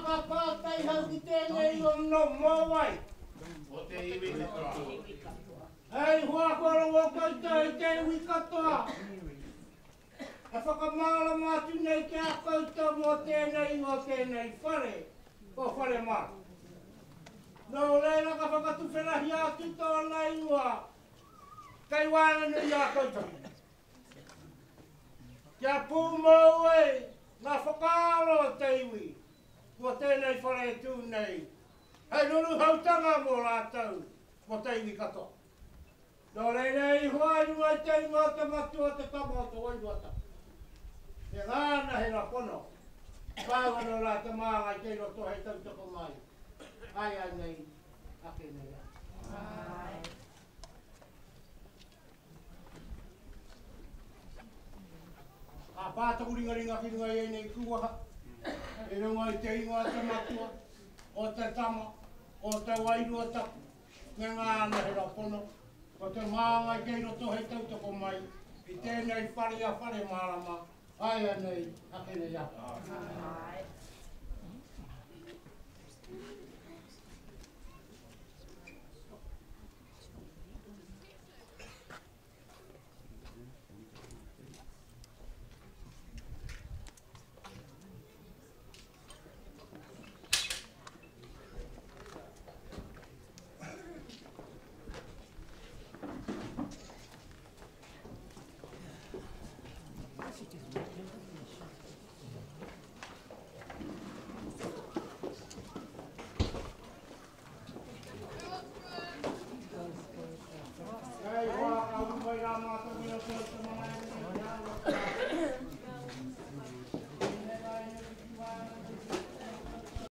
ka pātai hau ki tēnei o nō mō wai? O te iwi katoa. Hei hoa kua rongo koutou i te iwi katoa. E whakamārama atu nei ki a koutou mō tēnei ingoa o tēnei whare, o Whare Mara. Nō reira ka whakatuwherahia atu tōna ingoa kei waenganui i a koutou. Kia pūmau ai ngā whakaaro o te iwi mō tēnei whare e tū nei, hei ruruhautanga mō rātou, mō te iwi katoa. Nō reira e iho ai runga i te ingoa o te Matua, o te Tama, o te Wairua Tapu. He rā ana he rā pono, māu anō rā te māngai kei roto hei tautoko mai, āianei, ake nei ake. Āe. Ka pā taku ringaringa ki runga i ēnei kūwaha, i runga i te ingoa o te Matua, o te Tama, o te Wairua Tapu, me ngā anahera pono, ko te māngai kei roto hei tautoko mai i tēnei whare a Whare Mārama, āianei, ake nei ake.